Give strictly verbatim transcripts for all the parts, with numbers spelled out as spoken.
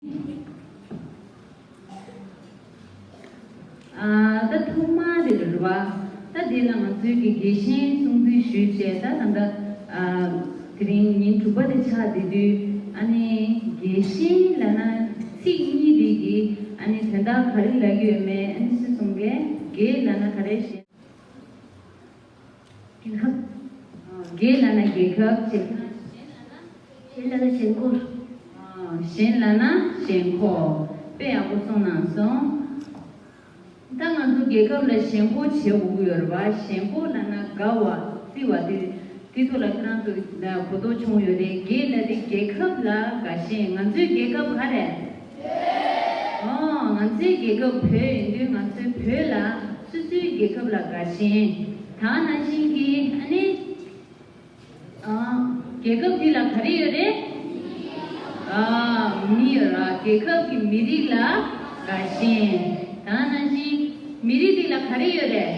ཨ། ད་ཐོག་མ་དེ་རེད་བ། ད་དེ་ལ་ང་ཚོའི་གི་རྒྱལ་ཞེན་སྲུང་བརྩི་ཞུས་བྱས། ད་ད་ལྟ་ཨ་དེ་རིང་ཉིན་དྲུག་པ་དེ་ཆགས་བསྡད་དུས། ཨ་ནི་རྒྱལ་ཞེན་ལབ་ན་ཚིག་གཉིས་དེ་གི་ཨ་ནི་དོན་དག་ག་རེ་ལབ་ཀྱི་ཡོད་མེད། ཨ་ནི་སུས་གསུང་གི། རྒྱལ་ལབ་ན་ག་རེ། ཞེན། རྒྱལ་ཁབ། རྒྱལ་ལབ་ན་རྒྱལ་ཁབ་བྱས། ཞེན་ལབ་ན་ཞེན་ཁོག་ཞེན་ལབ་ན་ཞེན་ཁོག་དཔེ་ཡག་པོ་གསུངས་གནང་སོང་། ད་ང་ཚོ་རྒྱལ་ཁབ་ལ་ཞེན་ཁོག་བྱེད་དགོས་ཀྱི་ཡོད་རེད་བ། ཞེན་ཁོག་ལབ་ན་དགའ་བ་བརྩི་བ་དེ། དེ་ཐོག་ལ་ཁྱེད་རང་ཚོ་གོ་རྟོགས་བྱུང་ཡོད་རེད། རྒྱལ་ལབ་དེ་རྒྱལ་ཁབ་ལ་དགའ་ཞེན། ང་ཚོའི་རྒྱལ་ཁབ་ག་རེད། ཨོ། ང་ཚོའི་རྒྱལ་ཁབ་བོད་ཡིན་དུས་ང་ཚོའི་བོད་ལ་སོ་སོའི་རྒྱལ་ཁབ་ལ་དགའ་ཞེན། ད་ནང་བཞིན་གྱི་ཨ་ནི། ཨ། རྒྱལ་ཁབ་འདི་ལ་ག་རེ་ཡོད་རེད། ཨ། མི་ཡོད་ར། རྒྱལ་ཁབ་ཀྱི་མི་རིགས་ལ་དགའ་ཞེན། ད་ནང་བཞིན་མི་རིགས་འདི་ལ་ག་རེ་ཡོད་རེད།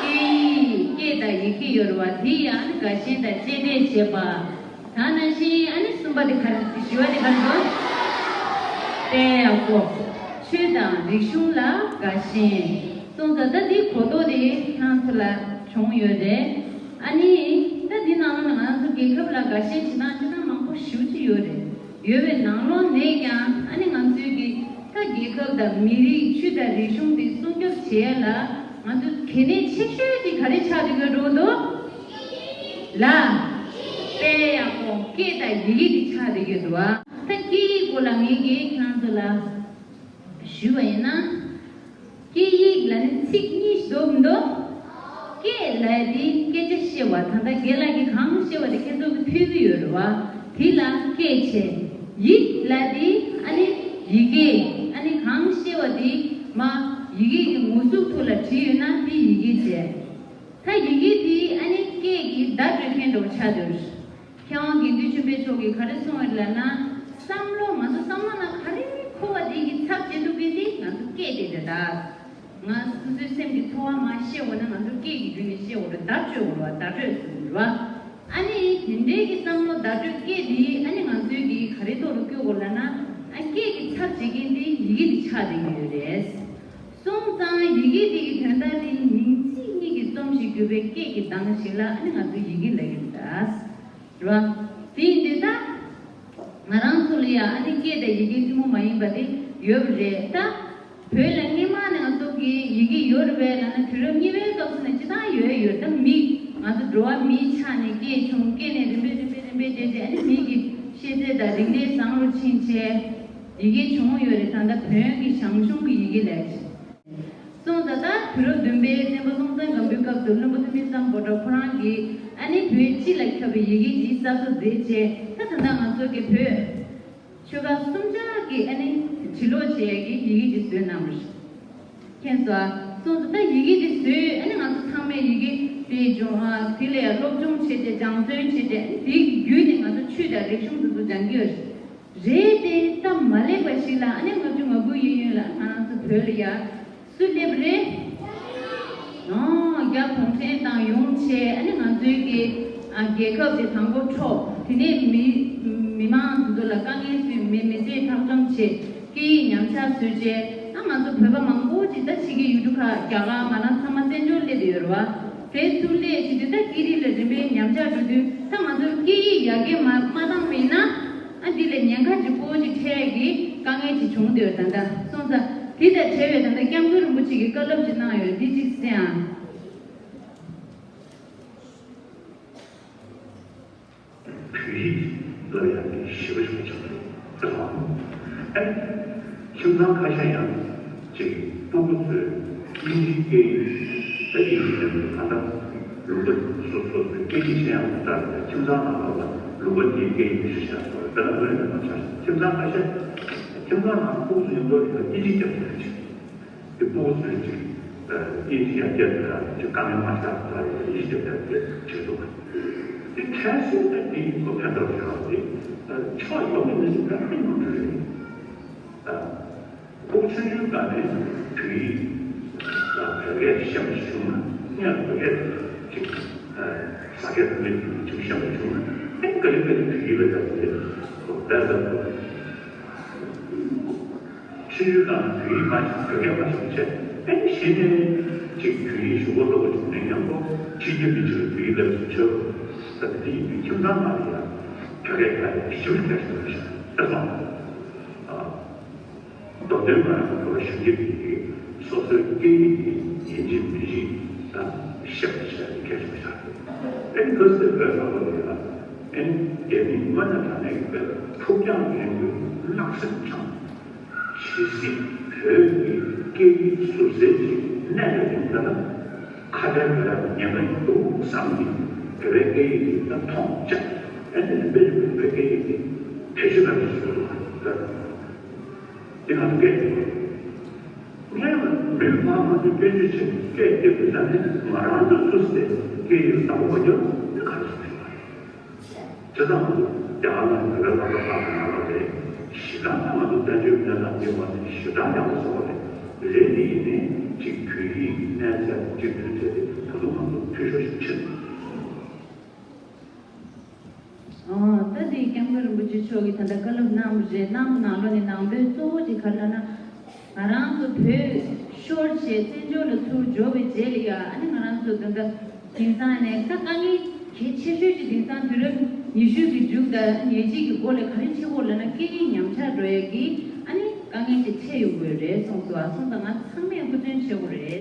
སྐད་ཡིག་སྐད་དང་ཡི་གེ་ཡོད་རེད་བ། དེ་ཡང་དགའ་ཞེན་དང་གཅེས་སྤྲས་བྱེད་པ། ད་ནང་བཞིན་ཨ་ནི་གསུམ་པ་དེ་ག་རེ། བཞི་པ་དེ་ག་རེ་འདུག་དཔེ་ཡག་པོ། ཆོས་དང་རིག་གཞུང་ལ་དགའ་ཞེན། སོང་ཙང་ད་འདི་གོ་རྟོགས་དེ་ཁྱེད་རང་ཚོ་ལ་བྱུང་ཡོད་རེད། ཨ་ནི་ད་འདི་ནང་ལོགས་ནས་ང་རང་ཚོ་རྒྱལ་ཁབ་ལ་དགའ་ཞེན་བྱེད་སྟངས་ཅི་ལྟར་མང་པོ་ཞེ་པོ་ཅིག་ཡོད་རེད། ཡོད་པའི་ནང་ལོགས་ནས་ཀྱང་ཨ་ནི་ང་ཚོའི་གི་ད་རྒྱལ་ཁབ་དང་མི་རིགས། ཆོས་དང་རིག་གཞུང་དེ་སྲུང་སྐྱོབ་བྱེད་ཡ་ལ་ང་ཚོ་གལ་གནད་ཆེ་ཤོས་དེ་ག་རེ་ཆགས་བསྡད་ཡོད་འགྲོ་འདུག་ལ། དཔེ་ཡག་པོ། སྐད་དང་ཡི་གེ་དེ་ཆགས་བསྡད་ཡོད་འདུག་བ། ད་སྐད་ཡིག་སྐོར་ལ་ངས་ཀྱིས་ཁྱེད་རང་ཚོ་ལ་ཞུས་པ་ཡིན་ན། སྐད་ཡིག་ལ་ནི་ཚིག་གཉིས་འདུག་མི་འདུག་སྐད་ལབ་དེ་སྐད་ཆ་བཤད་པ། ད་ལྟ་རྒན་ལགས་ཀྱིས་གང་བཤད་པ་དེ་ཁྱེད་ཚོ་གིས་ཐོས་ཀྱི་ཡོད་རེད་བ། དེ་ལ་སྐད་བྱས། ཡིག་ལབ་དེ་ཨ་ནི་ཡི་གེ། ཨ་ནི་གང་བཤད་པ་དེ་མ་ཡི་གེ་གི་ངོ་གཟུགས་ཐོག་ལ་བྲིས་ཡོད་ན་དེ་ཡི་གེ་བྱས། ད་ཡི་གེ་དེ་ཨ་ནི་སྐད་ཀྱི་བརྡ་སྤྲོད་མཁན་འདྲ་བོ་ཆགས་བསྡད་ཡོད་རེད། མཁས་དབང་དགེ་འདུན་ཆོས་འཕེལ་མཆོག་གིས་ག་རེ་གསུངས་ཡོད་ལབ་ན། བསམ་བློ། ང་ཚོ་བསམ་བློ་ནང་ག་རེ་འཁོར་བ་དེ་གི་ཚབ་བྱེད་ཐུབ་མཁན་དེ་ང་ཚོ་སྐད་དེ་རེད་ད། ང་སོ་སོའི་སེམས་ཀྱི་ཚོར་བ་མར་བཤད་དགོས་ན་ང་ཚོ་སྐད་ཀྱི་བརྒྱུད་ནས་བཤད་དགོས་རེད། བརྡ་སྤྲོད་དགོས་རེད་བ། བརྡ་སྤྲོད་ཟེར་གྱི་རེད་བ། ཨ་ནི་དེ་འདྲའི་གི་བསམ་བློ་བརྡ་སྤྲོད་སྐད་དེ་ཨ་ནི་ང་ཚོའི་གི་ག་རེ་ཐོག་ལ་བཀོད་དགོས་ལབ་ན། ཨ། སྐད་ཀྱི་ཚབ་བྱེད་མཁན་དེ་ཡི་གེ་དེ་ཆགས་བསྡད་ཀྱི་ཡོད་རེད། སོང་ཙང་ཡི་གེ་དེ་གི་དོན་དག་དེ་མིང་ཚིག་གཉིས་ཀྱི་རྩོམ་ཞིག་གྱུར་པའི་སྐད་ཀྱི་གདངས་ཤིག་ལ་ཨ་ནི་ང་ཚོ་ཡི་གེ་ལབ་ཀྱི་རེད་ད། རེད་བ། དེ་ཡིན་དུས་ད་ང་རང་ཚོ་ལ་ཡ་ཨ་ནི་སྐད་དང་ཡི་གེ་ཐུན་མོང་མ་ཡིན་པ་དེ་ཡོད་པ་རེད་ད། བོད་ལ་སྔོན་མ་ནས་ང་ཚོ་གི་ཡི་གེ་ཡོད་རེད་པས་ལབ་ན། དུས་རབས་གཉིས་པའི་སྐབས་སུ་ནས་སྤྱིར་བཏང་ཡོད་ཡོད་ད། མི་ང་ཚོ་འགྲོ་བ་མིའི་ཆ་ནས་སྐྱེས་བྱུང་། སྐྱེས་ནས་རིམ་པས་རིམ་པས་རིམ་པས་བྱས་བྱས་ཨ་ནི་མི་གི་ཤེས་ཚད་དང་རིག་གནས་བཟང་རུ་ཕྱིན་བྱས་ཡི་གེ་བྱུང་ཡོད་རེད། ད་ལྟ་བོན་གྱི་ཞང་ཞུང་གི་ཡི་གེ་ལབ་བྱས། སོང་ཙང་ད་དུས་རབས་བདུན་པའི་བཙན་པོ་སྲོང་བཙན་སྒམ་པོའི་སྐབས་སུ་བློན་པོ་ཐུབ་བསྟན་བཟང་པོ་ཁྲ་ཁོ་རང་གིས་ཨ་ནི་བོད་སྤྱི་ལ་ཁྱབ་པའི་ཡི་གེ་ཅིག་གསར་བཟོ་མཛད་བྱས། ད་ད་ལྟ་ང་ཚོ་གི་བོད་ཆོལ་ཁ་གསུམ་ཆར་གྱི་ཨ་ནི་བྲིས་ཀློག་བྱེད་ཡ་གི་ཡི་གེ་ཅིག་བཟོས་གནང་བ་རེད། མཁྱེན་སོང་། སོང་ཙང་ད་ཡི་གེ་དེ་བཟོས། ཨ་ནི་ང་ཚོ་ཚང་མས་ཡི་གེ་དེ་སྦྱོང་། ཨ། དེ་ལ་ཡང་སློབ་སྦྱོང་བྱས་ཏེ་སྦྱང་བརྩོན་བྱས་ཏེ། ཨ་ནི་དེ་གི་བརྒྱུད་ནས་ང་ཚོ་ཆོས་དང་རིག་གཞུང་དེ་ཚོ་སྦྱང་གི་ཡོད་རེད། རེད་དེ། སྟབས་མ་ལེགས་པ་ཞིག་ལ་ཨ་ནི་ལྔ་བཅུ་ང་དགུའི་གཡས་གཡོན་ལ་ང་རང་ཚོ་བོད་ལ་ཡ་སུ་སླེབས་རེད། ཨོ། རྒྱ་གུང་ཁྲན་ཏང་ཡོང་བྱས། ཨ་ནི་ང་ཚོའི་གི་ཨ་རྒྱལ་ཁབ་དེ་དང་པོ་འཕྲོག་དེ་ནས་མི་མི་མང་དེ་ཚོ་ལ་དཀའ་ངལ་བཟོས། མི་མི་ཚེ་འཕྲོག་བཅོམ་བྱས། སྐད་ཡིག་ཉམས་ཆག་བཟོས་བྱས། ཨ། ང་ཚོ་བོད་པ་མང་པོ་ཅིག་ད་ཕྱི་རྒྱལ་ཡུལ་གྲུ་ཁག་རྒྱ་གར་ང་རང་ཚང་མ་བཙན་བྱོལ་སླེབས་ཡོད་རེད་བ། དེ་ཚུར་སླེབས་བྱེད་དུས་ད་སྐད་རིགས་ལ་རིམ་པས་ཉམས་ཆག་འགྲོ་དུས། ད་ང་ཚོར་སྐད་ཡིག་ཡར་རྒྱས་མ་མ་བཏང་བ་ཡིན་ན། ཨ། འདི་ལ་ཉེན་ཁ་ཅིག་སྤོ་ཅིག་འཕྲད་ཀྱི་དཀའ་ངལ་ཅིག་བྱུང་བསྡད་ཡོད། ད་ལྟ་སོང་ཙང་དེ་དང་འབྲེལ་བའི་ད་ལྟ་སྐྱབས་མགོན་རིན་པོ་ཆེ་གིས་བཀའ་སློབ་ཅིག་གནང་ཡོད། འདི་ཅིག་གསན་ཨ། བོད་ཡིག་སློབ་ཡག་གི་ཞི་བ་ཞིག་ཆགས་འདུག་ཟེར་བ། ཨེ། ཁྱིམ་ཚང་ཁ་ཤས་ཡང་ཅིག་སྤུ་གུ་ཚོས་དབྱིན་ཇིའི་སྐད་ཡིག་ད་ཨིན་ཇི་ལབ་ཀྱི་འདུག་ད་ལྟ་ལུང་པ་སོ་སོ་ཚོས་སྐད་ཡིག་ཤེས་ཡག་ལ་ལྟ་བྱས། ཁྱིམ་ཚང་ནང་ལོགས་ལ་ལུང་པ་དེའི་སྐད་ཡིག་ཤེས་བྱ་དགོས། དཔེར་ན་བོད་ནང་ཆ་བཞག་ཁྱིམ་ཚང་ཁ་ཤས། ཁྱིམ་ཚང་ནང་སྤུ་གུ་ཚོ་ཡོང་དུས་ཡང་སྐད་ཡིག་རྒྱབ་ཀྱི་རེད། ཅིག་དེ་སྤུ་གུ་ཚོས་ཅིག་ཨ། དབྱིན་ཇི་ཡར་རྒྱས་དང་ཅིག་དཀའ་ངལ་མ་ཆགས་པ་ཡིན་ཞེས་པའི་དེ་བྱེད་འདུག་དེ་གལ་སྲིད་ད་དེ་ཡིན་ཁོ་ཕན་ཐོགས་ཡོད་པ་དེ་ཕྱོགས་ཡོངས་ནས་ནི་ཅིག་ཕན་ཐོགས་ཡོང་གི་རེད། ཨ། ཁོ་ཆུང་ཆུང་སྒང་ནས་བོད་ཡིག་ལ་བོད་སྐད་ཤེས་པ་བྱུང་ན། སྔོན་ལ་བོད་སྐད་ཅིག་ཨ། ཟ་སྐད་བོད་སྐད་ཅིག་ཤེས་པ་བྱུང་ན། ཨེ། ག་ལེ་ག་ལེ་བོད་ཡིག་ལ་ཡར་རྒྱས་ཁོ་ཕན་ཐོགས། ཕྱི་རྒྱལ་ནང་བོད་ཡིག་མ་ཤེས་བོད་སྐད་མ་ཤེས་པ་བྱས། ཨ་ནི་གཞི་ནས་ཅིག་བོད་ཡིག་ཞུ་གོ་སློབ་པ་བྱུང་ནས་ཡང་ཁོ་ཕྱི་རྒྱལ་མི་གཅིག་ལ་བོད་ཡིག་སློབ་ཟེར་ཆོས་ཟེར་དེ་ཡིན་དུས་ཁྱིམ་ཚང་ནང་ལ་ཡང་བོད་སྐད་ཁ་ལས་ཞིབ་ལ་བརྒྱབ་ཤོག་ཤག་ད་སོང་། མདོ་དོན་ང་རང་ཚོ་བོད་པ་གཞོན་སྐྱེས་དེ་གིས་སོ་སོའི་སྐད་ཡིག་དེ་ཡིན་གཅིག་མིན་གཅིག་ད་ཤེས་པ་བྱས་ནས་སྐད་ཆ་བཤད་དགོས། ཨ་ནི་གལ་སྲིད་བོད་ནང་ལོགས་ལ་ཡང་ཨ་ནི་རྒྱ་མིས་དངོས་གནས་དྲང་གནས་ཀྱི་བོད་ཕུགས་རྒྱང་རིང་པོའི་བརྣབ་སེམས་དྲངས། ཇི་སྲིད་བོད་ཀྱི་སྐད་ཡིག་ཟུར་ཟའི་ཅིག་གནས་པའི་རིང་ལ་ན། ཁ་བྲལ་བོད་ལ་ཉེན་ཁ་ཡོང་འདུག་བསམ་གྱི་བོད་པའི་སྐད་ཡིག་འདི་ད་མཐོང་ཆ། ཨ་ནི་རིམ་པས་རིམ་པས་བོད་སྐད་ཡིག་འདི་བེད་སྤྱོད་ལ་ཞུགས་འདུག་ལ། འདི་ང་ཚོ་སྐད་ཡིག་ངས་མི་མང་མང་ཚོས་སྐད་ཆ་བྱས་ནས་སྐད་སྐྱེ་དགོས་ས་ནི་ང་རང་ཚོ་སུ་སྟེ་སྐད་ཡིག་ལ་བདག་པོ་མ་རྒྱབ་ནི་ག་རེ་བྱུང་ཡོད་པ་རེད། བྱས་ཙང་ང་ཚོ་རྒྱ་གར་ནང་བོད་པའི་སློབ་གྲྭ་ཁག་གི་ནང་ལོགས་དེ་གཞི་རྐང་ནང་ང་ཚོ་བསྟན་བཅོས་གནས་སྟངས་འདི་བ་དེ་ཞེ་དྲག་ཡག་པོ་བཟོ་བ་རེད། རེད་དེ་ཡིན་ནའི་གཅིག་བོད་ཡིག་གནས་ཚད་གཅིག་མཐུན་ཚད་དེ་ད་དུང་ང་ཚོ་འཐུས་ཤོར་ཞིག་ཕྱིན། ཨོ། ད་དེ་སྐྱབས་མགོན་རིན་པོ་ཆེ་མཆོག་གིས་ད་ལྟ་བཀའ་སློབ་གནང་བ་རེད། གནང་བ་ནང་ལོགས་ནས་ནང་དོན་གཙོ་བོ་དེ་ག་རེ་ལབ་ན། ང་རང་ཚོ་བོད་ཤོར་བྱས་བཙན་བྱོལ་ལ་ཚུར་འབྱོར་བའི་རྗེས་ལ་ཡ་ཨ་ནི་ང་རང་ཚོ་ད་ལྟ་དེང་སང་ནས་ད་དཀའ་ངལ་གལ་ཆེ་ཤོས་ཅིག་དེང་སང་དུས་རབས་ཉི་ཤུ་གི་མཇུག་ད་ཉེ་གཅིག་གི་འགོ་ལ་ག་རེ་ཆེ་བོ་ལབ་ན་སྐད་ཡིག་ཉམས་ཆག་འགྲོ་ཡ་གི་ཨ་ནི་དཀའ་ངལ་དེ་ཆེ་ཡོང་གི་ཡོད་རེད་གསུངས་སོང་། ཨ་གསུངས་ད་ང་ཚང་མས་ཧུར་བརྩོན་བྱེད་དགོས་རེད།